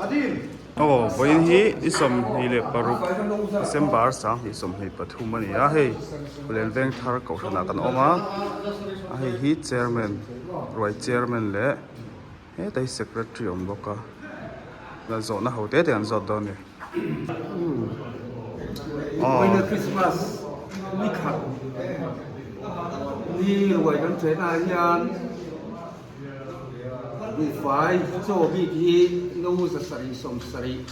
Aw vawiin hi ni 26 December 2023 a ni a hei Hulen Vengthar kohhran ah kan awm a a hei hi chairman ruai chairman leh heta hi secretary a awm bawk a la zawhna ho te te an zawt dawn a ni. Vawiina Christmas ni khat ni ruai kan ṭhen ah hian. Buhfai chaw bik hi no 770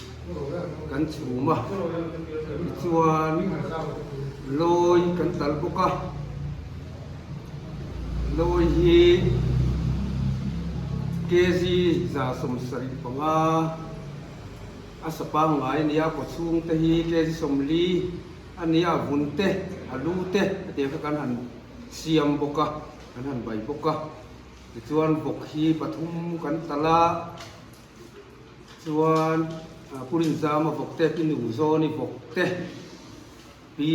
kan chhum a, tichuan lawi kan tal bawk a, lawi hi kg 175 a sa pangngai a ni a, kawchhung te hi kg 40 a ni a, vun te, a lu te hetiang kha kan han siam bawk a. Kan han bai bawk a, tichuan vawk hi pathum kan talh a, chuan Pu Rinzama vawk te, Pi Nuzawni vawk te, Pi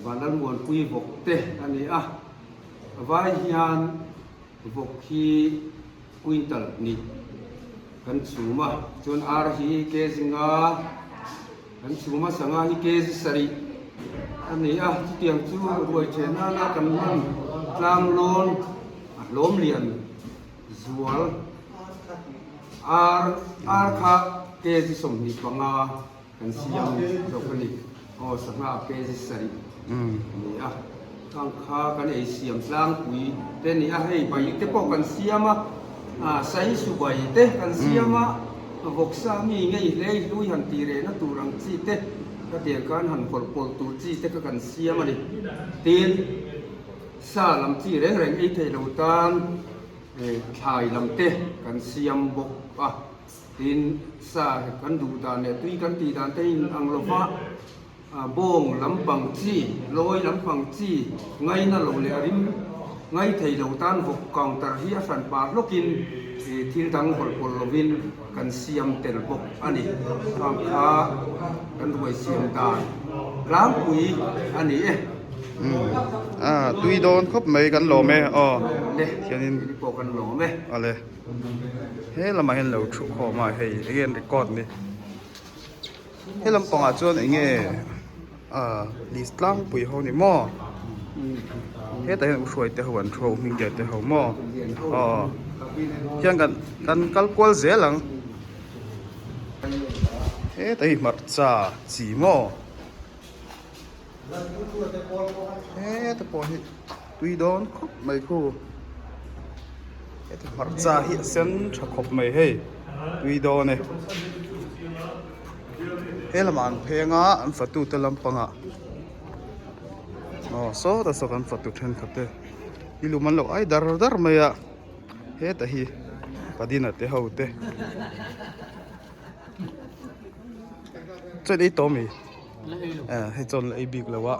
Vanlalmuanpuii vawk te a ni a, a vai hian vawk hi quintal hnih kan chhum a, chuan ar hi kg nga. Kan chhuma sangha hi kg sarih a ni a, chutiang chu ruai then nana kan hman tlang lawn a hlawm lian zual ar ar kha kg 25 kan siam zawk a ni. Aw sangha kg sarih a ni a, khang kha kan ei siam tlangpui te a ni a, hei bai te pawh kan siam a. Saisu bai te kan siam a, vawksa mi ngei hlei hlui han tih rehna tur ang chi te ka tiang khan han hawlh pawlh tur chi te kha kan siam a ni. Tin, sa lam chi reng reng ei theih lo tan thlai lam te kan siam bawk a. Tin, sa kan duh dan leh tui kan tih dan te in ang lo va. Bawng lampang chi, lawi lampang chi ngaina lo leh a rim ngai thei lo tan vawk counter hi a hran pah hlawkin thil dang hawlh pawlh lovin kan siam tel bawk a ni. Khang kha kan ruai siam dan tlangpui a ni e. A tui dawn khawp mai kan lawm e aw. Le hianin pawh kan lawm e. Awle he lamah hian lo thu khawm a hei enge an record ni. He lampangah chuan eng nge ah list tlangpui ho ni maw hetah hian u hruai te ho an thu a u hming te ho maw aw hian kan kan kal kual zel ang hetah hi hmarcha chi maw heta pawh hi tui dawn khawp mai khu heta hmarcha hi a sen tha khawp mai hei tui dawn e he lamah an pheng a an fatu te lampangah aw sawtah saw kan fatu thenkhat te i lum an lo ai dar dar mai a heta hi padina te ho te. Chuan ei tawh mi? Hei chuan la ei bik lo a.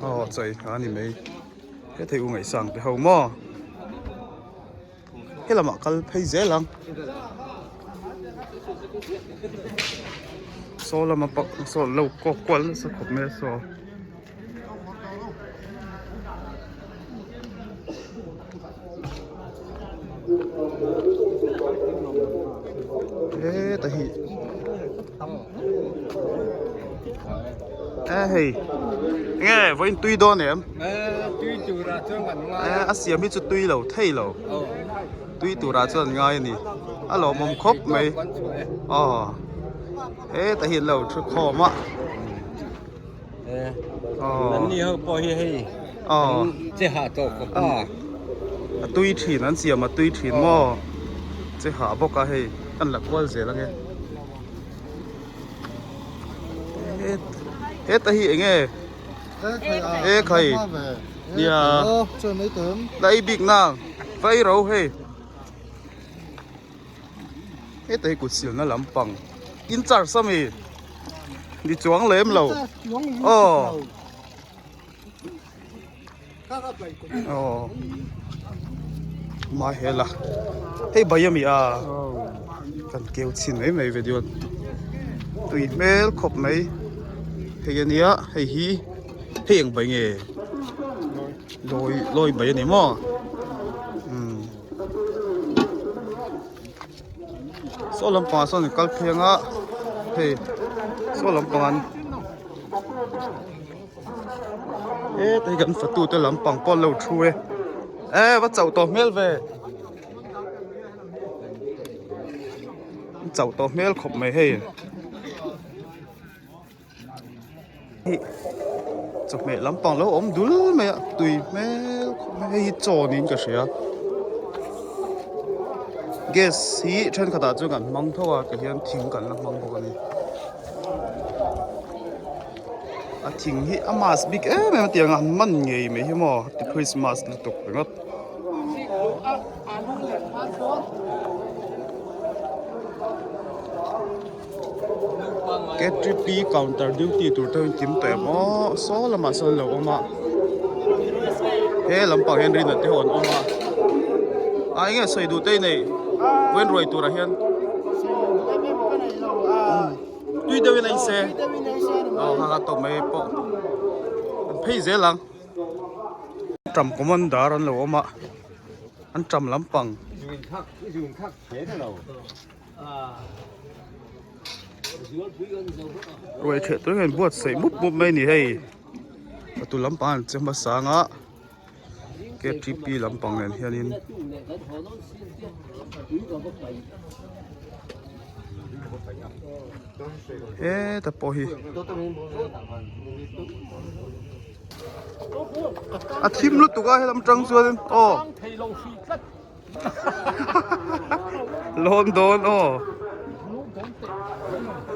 Aw chaw ei nghah a ni mai. He thei u ngaihsang te ho maw? He lamah kal phei zel ang. Saw lama pak saw lo kawk kual nasa khawp mai a saw. Heta hi e hei enge vawiin tui dawn em tui turah chuan kan ngai a siam hi chu tui lo thei lo tui turah chuan an ngai a ni a lawmawm khawp mai aw heta hi an lo thu khawm a. An ni ho pawh hi hei che hah tawh khawp a. A tui thin an siam a tui thin maw che hah bawk a hei an la kual zel ange. Heta hi enge e khai nia la ei bik nang va ei ro hei heta hi kut silna lampang in charge a mi. Ni chuang lem lo aw aw mai hela hei bai ami a kan keu chhin mai mai video tui hmel khawp mai hei ania hei hi hei eng bai nge lawi lawi bai ani maw umm. Saw lampangah sawn an kal phei anga hei saw lampang an heta hi kan fatu te lampang pawh an lo thu e e va chauh tawh hmel ve chauh tawh hmel khawp mai hei. Hei chawhmeh lampang lo awm dul mai a tui hmel khawp mai hei hi chaw niin ka hria gas hi thenkhat ah chuan kan hmang tho a ti hian thing kan la hmang bawk a ni a thing hi a mask bik em em a tiang a an man ngei mai hi maw ti christmas lutuk ringawt. K3P counter duty tur te hi kim tawh em aw saw lamah sawn an lo awm a he lampang hian rinna te ho an awm a ah enge sawi duh te i neih vawiin ruai turah hian tui deuhin a inse aw ha ha tawp mai pawh an phei zel ang ṭam commander an lo awm a an ṭam lampang. Ruai theh tur hian buatsaih mup mup mai a ni hei fatu lampang an che hmasa anga K T P lampang nen hianin heta pawh hi a thim lutuk a helam tang chuan aw. Lawn dawn aw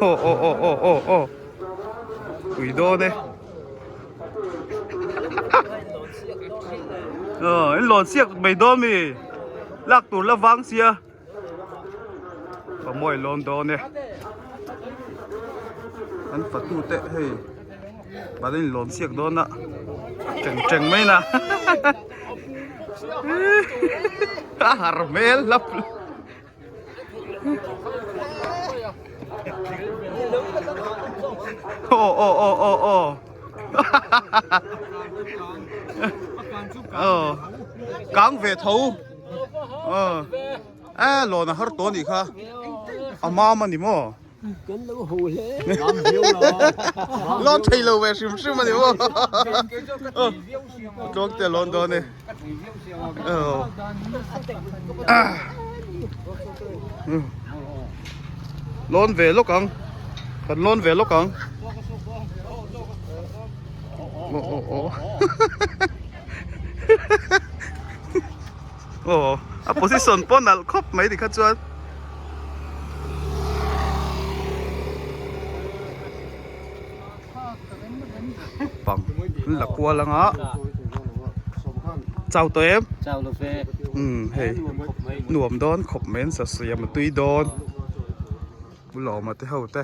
aw aw aw aw aw aw ui dawn e aw in lawn siak mai dawn mi lak tur la vang sia pamawi lawn dawn e an fatu te hei Ban in lawm siak dawn a teng teng mai na a har hmel hlap aw aw aw aw aw aw kang ve tho aw e lawn a har tawh a nih kha a mam a ni maw. Kan lo ho hle. Mam viau lo. Lawn thei lo ve hrim hrim a ni maw. Tluang te lawn dawn e. Lawn ve lawk ang. Kan lawn ve lawk ang. Aw aw aw. Aw a position pawh nalh khawp mai tikha chuan pang an la kual anga chau tawh em chau lo ve umm hei nuam dawn khawp mai an sa siam a tui dawn pu lawma te ho te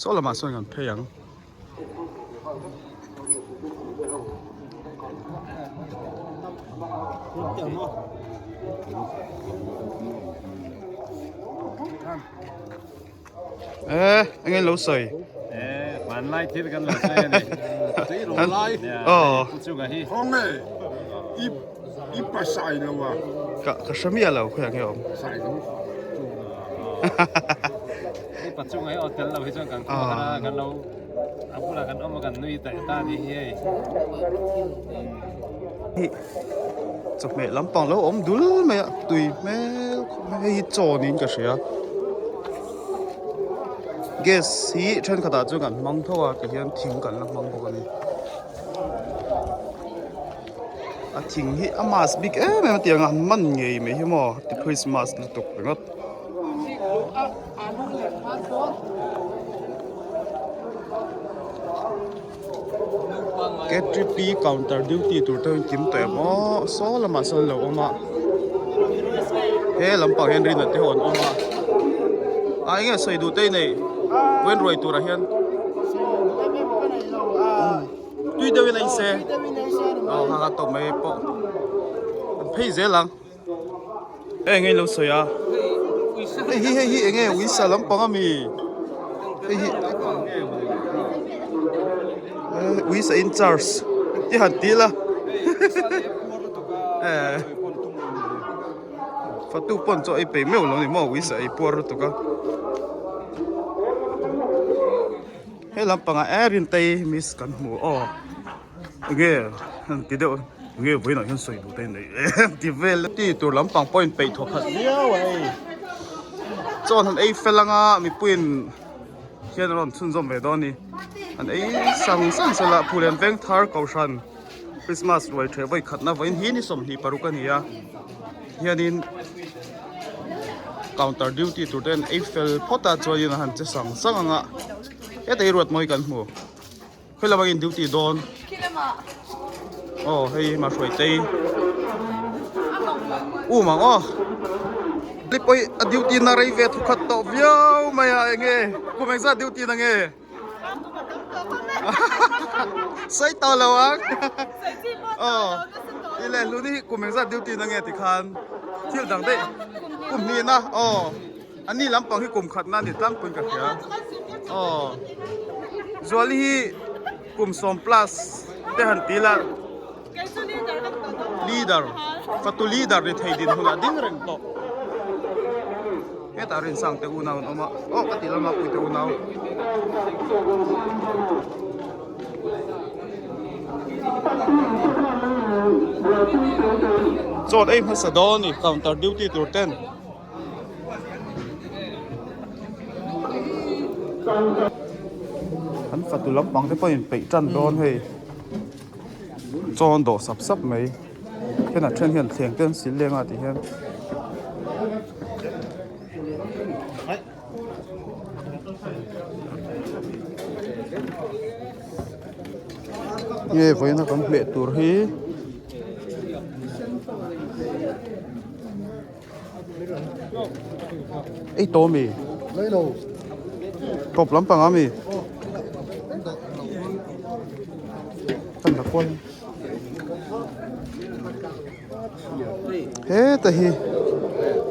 saw lamah sawn kan phei ang. Ê, anh em lo sawi. Ê, hmanlai thil kan lo sawi a ni. Tui rawh lai. Aw. Pu chunga hi. Khawng e, i i pa sai lo a. Ka ka hre miah lo khawiah nge awm. Sai lo. I pa chunga hi aw tel lo hi chuan kan khua khan a kan lo a bulah kan awm a kan nui ta ta ni hi hei. Hei chawhmeh lampang lo awm dul mai a tui hmel khawp mai hei hi chaw niin ka hria gas hi thenkhat ah chuan kan hmang tho a ti hian thing kan la hmang bawk a ni a thing hi a mask bik em em a tiang a an man ngei mai hi maw ti christmas lutuk ringawt. K3P counter duty tur te kim tawh em aw saw lamah sawn an lo awm a he lampang hian rinna te ho an awm a ah enge sawi duh te i neih vawiin ruai turah hian tui deuhin a inse aw ha ha tawp mai pawh an phei zel ang. Hei enge lo sawi a hei hi hei hi enge uisa lampang ami hei hi uisa in charge ti han ti la eh. Fatu pawn chaw ei peih meuh lo ni maw uisa ei puar lutuk a. He lampangah e Rintei miss kan hmu aw enge an ti deuh enge vawiinah hian sawi duh te a nei em ti vel ti tur lampang pawhin peih thawk khat viau a hei chaw an han ei fel anga mipuiin hian a rawn chhunzawm ve dawn a ni an ei sang sang sela Phulen Vengthar Kohhran. Christmas ruai ṭheh vawi khatna vawiin hi ni 26 a ni a hianin counter duty tur te an ei fel phawt a chuanin a han che sang sang ang a heta hi ruat mawi kan hmu khawi lamah nge duty dawn aw hei mahruaitei um ang aw pawi a duty na rei ve thawkhat tawh viau mai a enge kum engzat duty na nge. Sawi tawh lo ang. Aw. I leh hlun hi kum engzat duty na nge tikhan thil dang daih kum hnihna aw a ni lampang hi kum khatna a ni tlangpuiin ka hria aw Zuali hi kum sawm plus te han ti la leader fatu leader ni thei dinhmunah ding reng tawh hetah rinsang te unau an awm a aw ka ti lama pui te unau chawn ei hmasa dawn a ni counter duty tur ten. An fatu lampang te pawhin peih tan dawn hei. Chawn dawh sap sap mai then a then hian thleng te an sil leng a tih hian nge vawiin a kan hmeh tur hi ei tawh ami tawp lampang ami kan la kual heta hi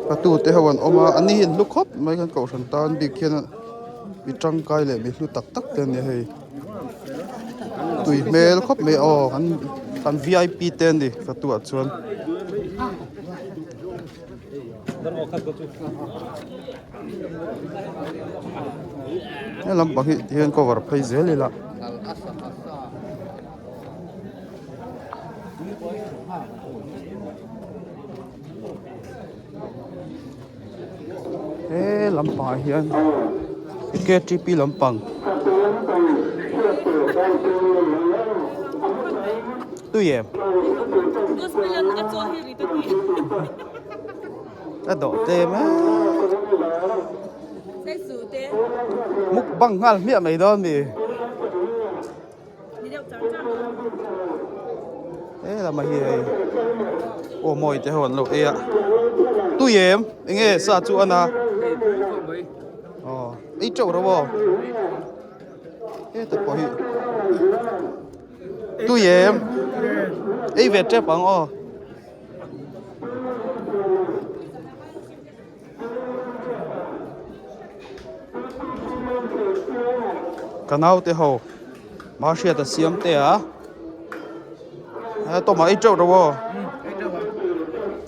fatu te ho an awm a an ni hi an hlu khawp mai kan kohhran tan bik hian mi tangkai leh mi hlu tak tak te an ni hei tui hmel khawp mai aw kan kan V I P te an ni fatu ah chuan. He lampang hi tihian cover phei zel ila. He lampangah hian K T P lampang tui em? A dawh tlem e. Mukbang nghal hmiah mai dawn mi. He lamah hi hei aw mawi te ho an lo ei a tui em eng nge sa chu a na aw ei teuh ro aw heta pawh hi tui em ei ve tep ang aw. Ka naute ho ma hriat a siam te a he tawmah ei teuh ro aw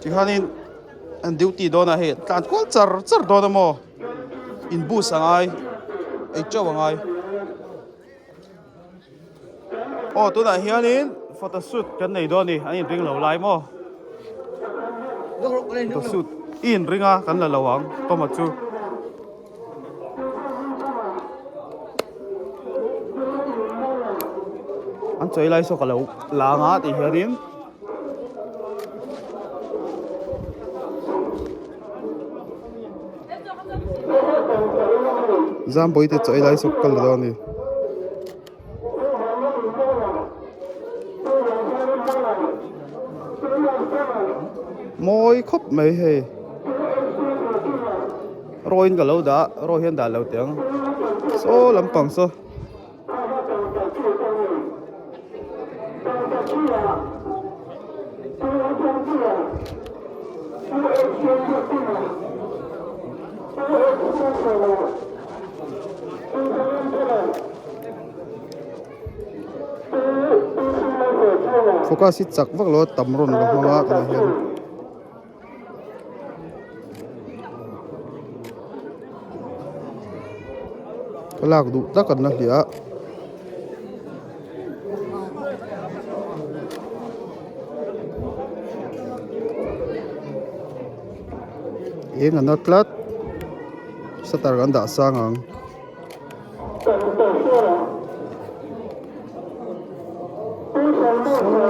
tikhanin an duty dawn ah hei tlan kual char char dawn a maw in bus a ngai ei teuh a ngai. Aw tunah hianin photo shoot kan nei dawn a ni an inring lo lai maw photo shoot i inring a kan la lo ang tawma chu an chawi lai saw ka lo la ang a tih hianin. Zambawih te chaw ei lai saw ka la dawn a ni. Mawi khawp mai hei. Raw in ka lo dah a raw hian dah lo teh ang saw lampang saw. Focus hi chak vak lo a tam rawn la hmang a tunah hian. Thlalak duh tak an la hliah a. Eng an a tlat shutter kan dah sang ang.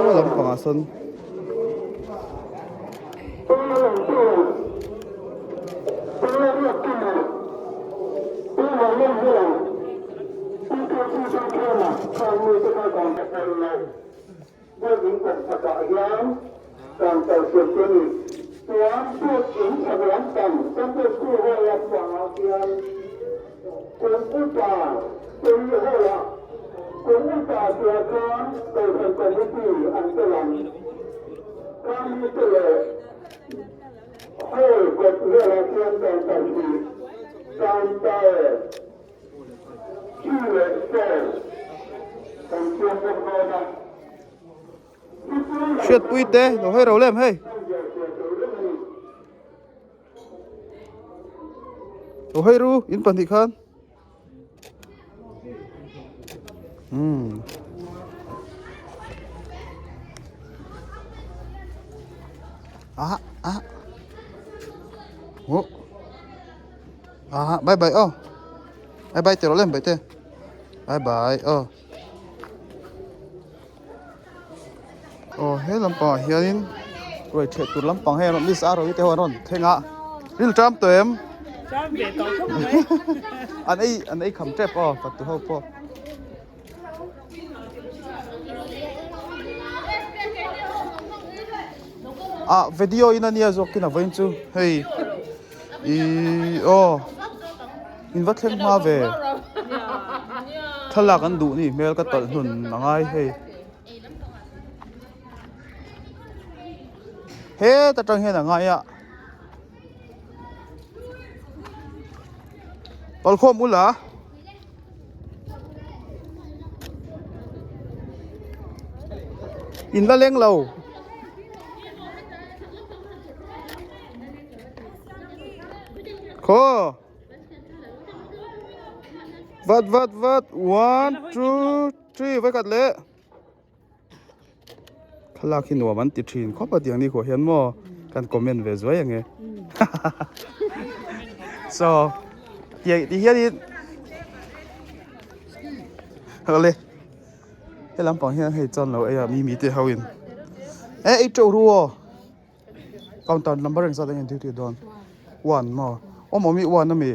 Saw lampangah sawn. Hriatpui te lo hawi ro lem hei. Lo hawi ru in pahnih khan. Umm. Ah ah. Oh. Ah bye bye oh. Bye bye tiro lem bye te. Bye bye oh. Aw he lampangah hianin ruai ṭheh tur lampang hei an rawn miss a rawih te ho an rawn thleng a ril ṭam tawh em an ei an ei kham ṭep aw fatu ho pawh. Ah video in ania zawk in a vawiin chu hei ih aw. In va thleng hma ve. Thlalak an duh ni hmel ka tawlh hnun a ngai hei. Heta tang hian a ngai a. Tawlkhawm ula. In la leng lo. Khaw. Vat vat vat one two three vai khat leh thlalak hi nuam an ti thin khawp a tiang ni khuah hian maw kan comment ve zuai ang e so tiang ti hianin le he lampang hian hei chuan lo ei a mi mi te ho in e ei teuh ru aw. Counter number engzat enge duty dawn one maw awm awm hi one ami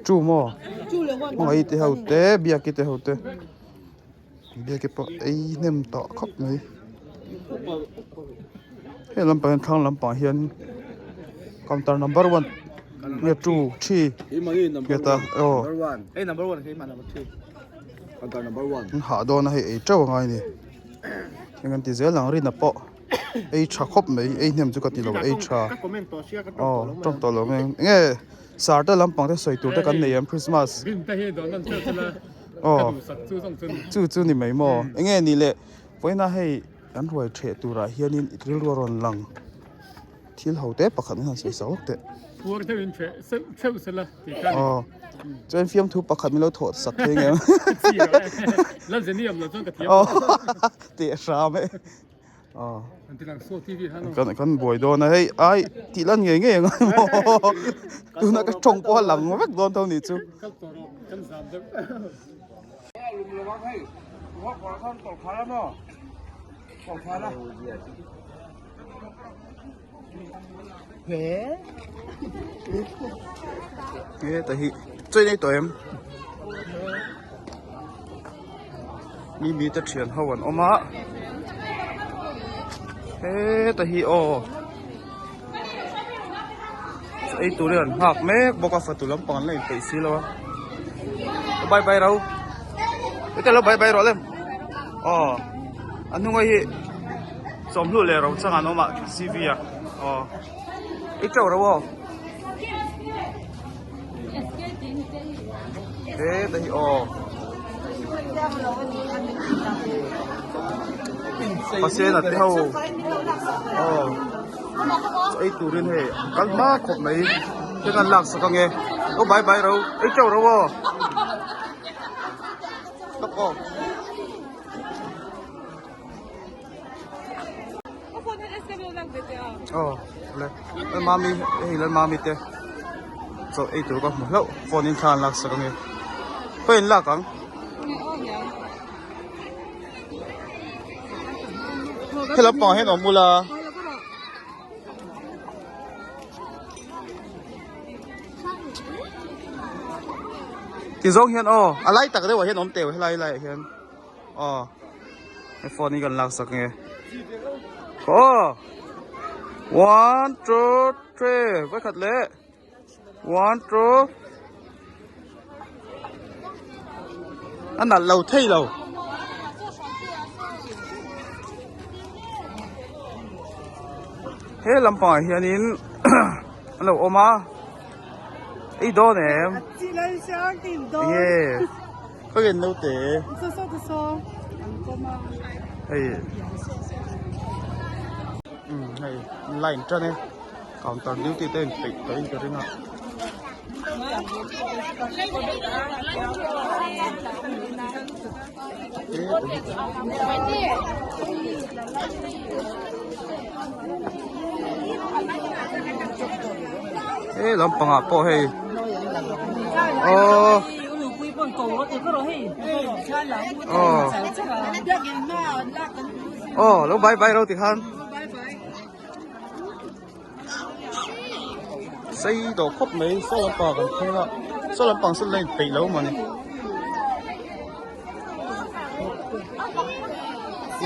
two maw hmangaih te ho te biaki te ho te biaki pawh ei hnem tawh khawp mai hei lampang hian thlang lampang hian counter number one nge two three nge ta aw an hah dawn a hei ei teuh angai a ni eng an ti zel ang rin a pawh. Ei tha khawp mai ei hnem chu ka ti lo ei tha aw tawng tawh lo nge nge sar te lampang te sawi tur te kan nei em christmas aw chu chu ni mai maw enge ni le vawiina hei kan ruai theh turah hianin rilru a rawn lang thil ho te pakhat in han sawi sak lawk teh aw chuan fiamthu pakhat min lo thawh sak thei nge aw teh hram e. Kan kan buai dawn a hei ai tih lan ngei ngei ang maw tuna ka tawng pawh a lang vek dawn tho nih chu. He ta hi chawi nei tawh em mi mi te thian ho an awm a he ta hi aw chaw ei turin an nghak mek bawk a fatu lampang an la inpeih si lo a bye bye ro heta lo bye bye rawh le aw a hnunga hi Chawmhlu leh ro chang an awm a C_V a aw i teuh ro aw he te hi aw pasena te ho aw chaw ei turin hei an kal hma khawp mai te kan lak sak ange aw bye bye ro ei teuh ro aw. Aw. Aw le Lalmami hei Lalmami te chawlh ei tur ka hmu hlauh phone in thla an lak sak ange khawi an lak ang. He lampangah hian awm ula. Ti zawng hian aw a lai tak deuhah hian awm teuh helai laiah hian aw he phone hi kan lak sak nge aw one two three vawikhat leh one two a nalh lo thei lo. He lampangah hianin an lo awm a ei dawn em enge khawian naute hei umm hei line tan e counter duty te in peih tawhin ka ring a. He lampangah pawh hei aww aww aw lo bye bye ro tikhan. Sei tawh khawp mai saw lampang kan thleng a saw lampang saw la inpeih lo mawni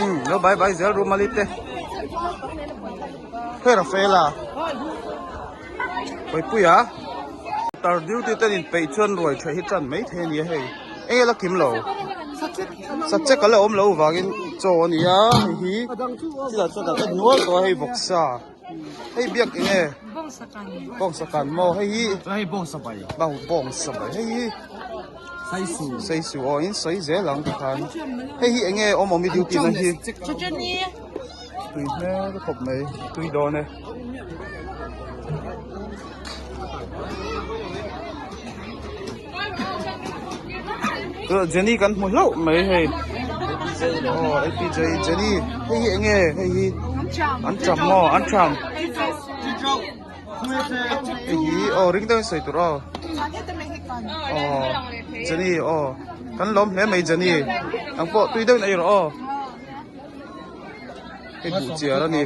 umm lo bai bai zel ru mali te hei Rafaela Pawipuia tar duty ten inpeih chuan ruai tha hi tan mai thei a ni a hei eng ela kim lo sachek a la awm lo vangin chaw a ni a hei hi chilah chuan kan en nual tawh a hei vawksa hei biak eng nge bawngsa kan maw hei hi hei bawngsa bai bawngsa bai hei hi saisu aw in sawi zel ang tikhan hei hi eng nge awm awm i duty na hi tui hmel khawp mai tui dawn e. Jenny kan hmu hlauh mai hei aw APJ Jenny hei hi eng nge hei hi an cham maw an cham hei hi aw ring deuhin sawi tur aw aw Jenny aw kan lawm hle mai Jenny nang pawh tui deuhin ei rawh aw. Hei buh chiar a ni.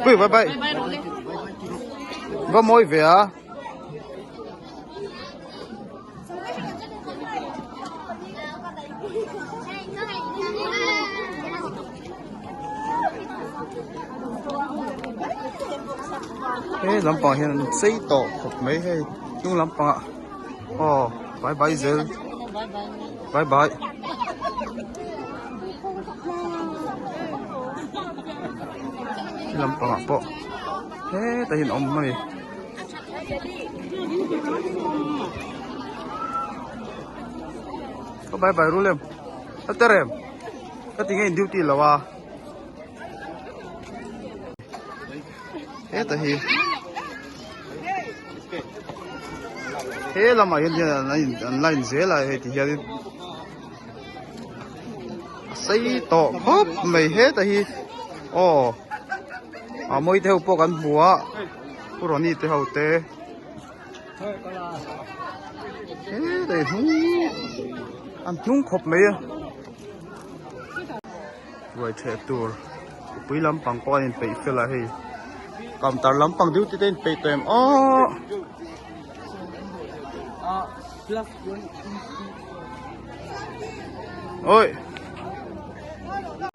Pui bye bye. Va mawi ve a. He lampang hian an chei tawh khawp mai hei hnung lampangah aw bye bye zel bye bye he lampangah pawh hetah hian a awm a ni. Bye bye rul em a ter em. Ka ti nge in duty lo a. Heta hi. He lamah hian hian an in an line zel a hei ti hianin a sei tawh khawp mai heta hi aw a mawi te ho pawh kan hmu a Pu Ronnie te ho te. He hnung an hnung khawp mai a ruai theh tur pui lampang pawh an inpeih fel a hei counter lampang duty te a inpeih tawh em aww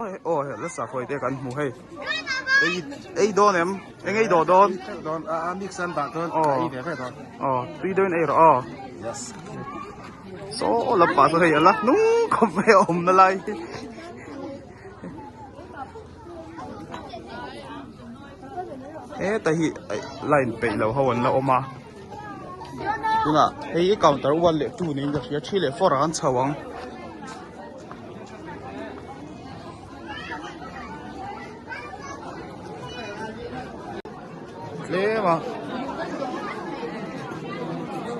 awi aw hei la sakhawi te kan hmu hei. Ei ei dawn em? Eng ei dawh dawn? Dawn a mix an dah dawn Aw. ei ve ve dawn. Aw tui deuhin ei rawh aw. Yes. Saw lampah saw hei a la hnung khawp mai a awmna lai hi. Heta hi line peih lo ho an la awm a tunah hei hi counter 1 leh 2 niin ka hria 3 leh 4 ah an chho ang. Tlem a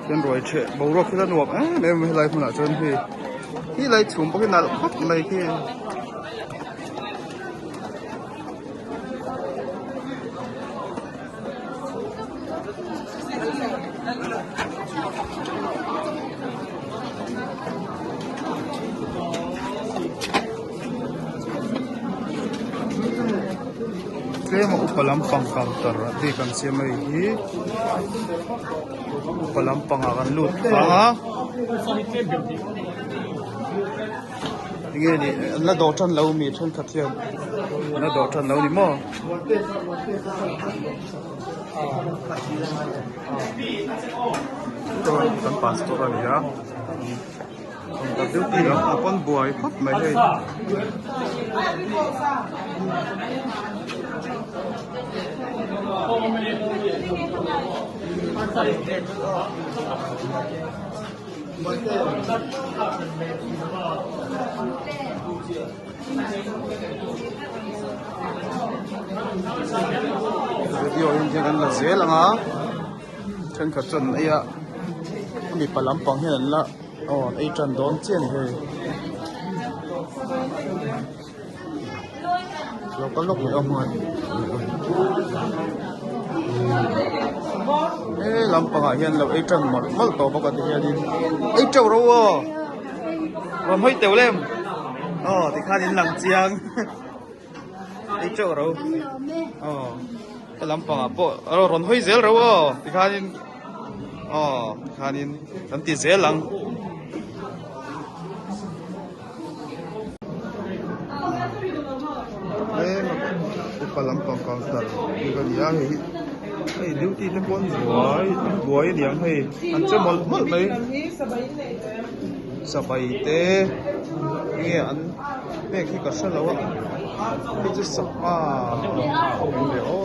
chuan ruai ṭheh boruak hi la nuam em em a helai hmunah chuan hei hi lai chhum pawh hi nalh khawp mai khi. Tlema upa lampang counter ah bik an siam a hei hi upa lampang ah kan lut vang a enge ni an la dawh tan lo mi thenkhat hian an la dawh tan lo ni maw. Kan pastor a ni a. Duty lam ah pawn buai khawp mai hei. Video hi hian an la zel ang a thenkhat chuan an ei a a mipa lampang hian an la aw an ei tan dawn chiah a ni hei lo kal lawk mai awm a he lampangah hian lo ei tan mawlh mawlh tawh bawk a tihianin ei teuh ro aw. Rawn hawi teuh lem aw tikhan in lang chiang ei teuh ro aw he lampangah pawh rawn hawi zel ro aw tikhanin aw tikhanin kan ti zel ang. Upa lampang counter bik a ni a hei hi hei duty te pawh an buai an buai a niang hei an che mawlh mawlh mai sabai te enge an pek hi ka hre lo a hei chu sangha awm ve aw.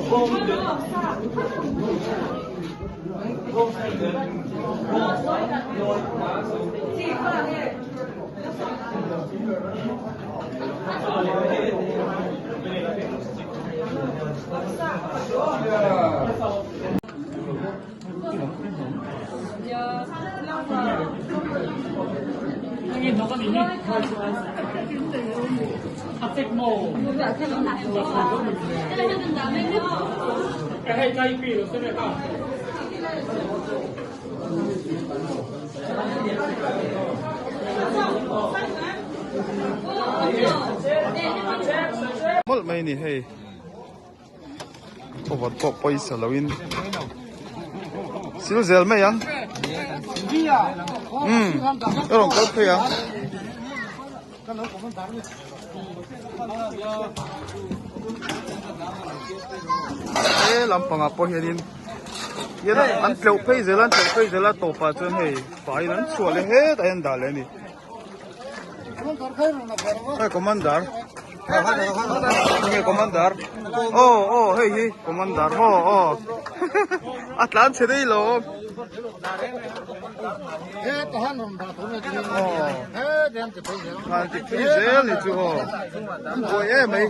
Mawlh mai a ni hei over pawh pawisa lo in sil zel mai ang umm ka rawn kal phei ang. He lampangah pawh hianin hian an tleuh phei zel a an tleuh phei zel a tawpah chuan hei faiin an chhuah leh hetah hian an dah leh a ni. Hei commander enge commander aw aw hei hi commander maw aw a tlan chhe daih lo. Aw ti phei zel ni chu aw an buai em mai.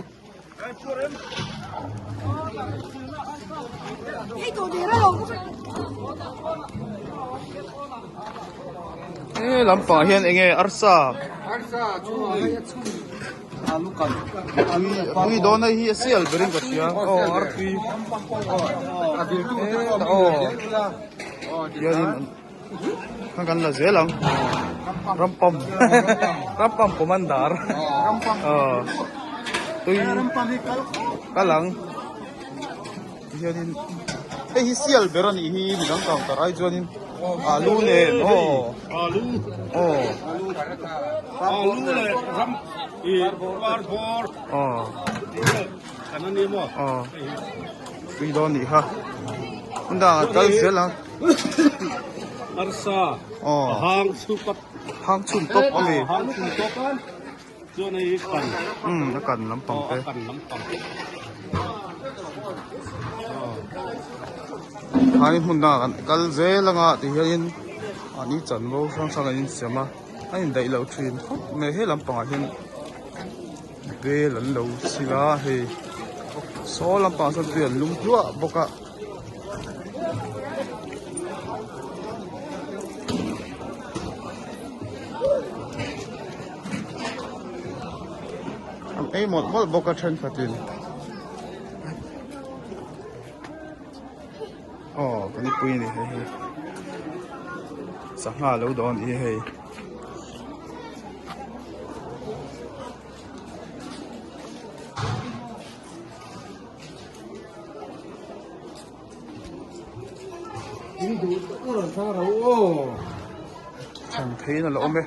He lampang ah hian enge arsa tui dawn hei hi a sial berin ka hria aw artui aw hianin khan kan la zel ang rampam rampam commander aw tui kal ang tihianin hei hi sial ber a nih hi midang counter ai chuanin alu nen aw aw aw aw tui dawn nih kha hmun dangah kal zel ang Arsa aw hang chu pat Hang chhun tawp a mi. Hang chhun tawp a. Chuan hei hi kan. Umm a kan lampang te. A kan lampang. Khanin hmun dangah kan kal zel anga ti hianin mahni chanvo hrang hrang an insiam a a indaih loh thin khawp mai he lampangah hian bel an lo chhil a hei saw lampangah sawn tui an lum hluah bawk a. An ei mawlh mawlh bawk a thenkhatin. Aw ka nipui a ni hei hi sangha lo dawn a ni hei. Chhan theiin a la awm e.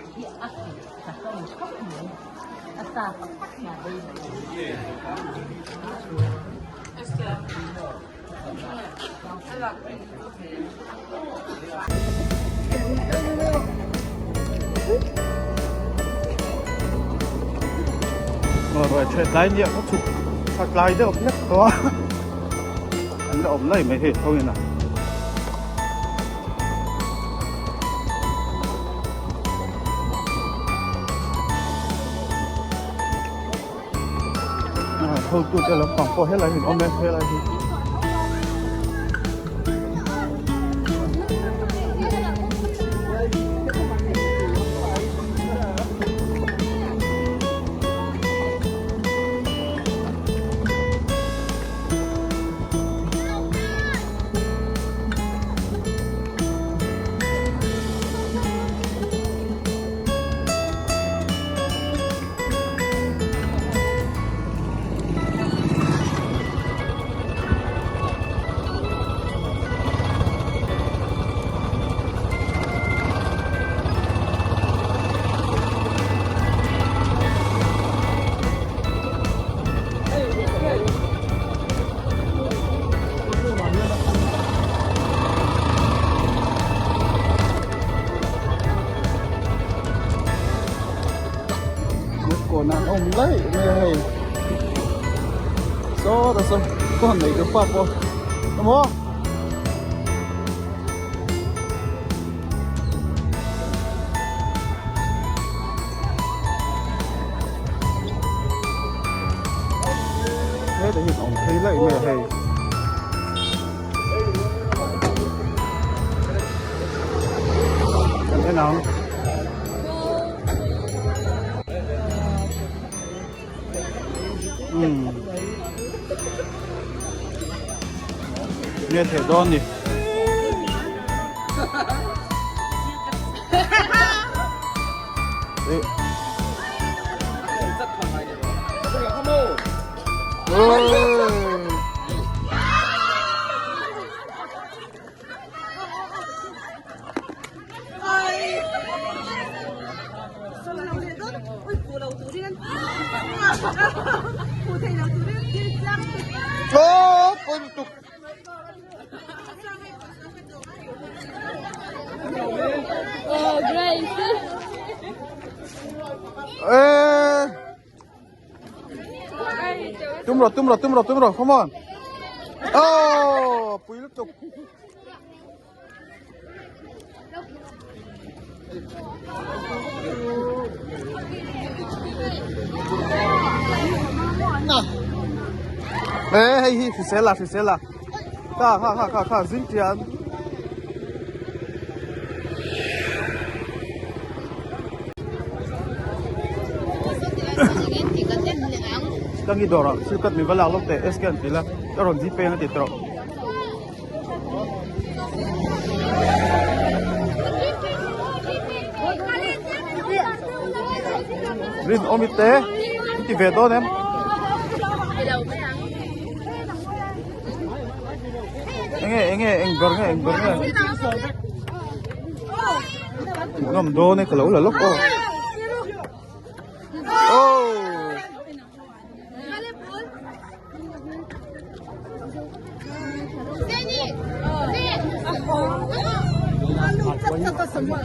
Ruai ṭhet lai nia ka chhuk chak lai deuh hlek tawh a an la awm lai mai hei tho in a. Hotu te lampang pawh helai hi an awm e helai hi. Kawn an awm laih mai a hei saw ta saw kawn nei tur pa pawh emaw hetah hian awm phei laih mai a hei. Kan en ang. Umm. Nge theh dawn ni. Tum rawh tum rawh tum rawh tum rawh come on oh pui lutuk Ê hei hi hrisel a hrisel a kha kha kha kha kha zing tian Ka ngi dawrah thil cut mi va lak lawk teh SK an ti la ka rawn zip peng a ti tawh. Rin awm i te i ti ve dawn em? Enge enge eng ber nge eng ber nge? Ngam dawn e ka lo la lawk aw. Oh! Wow!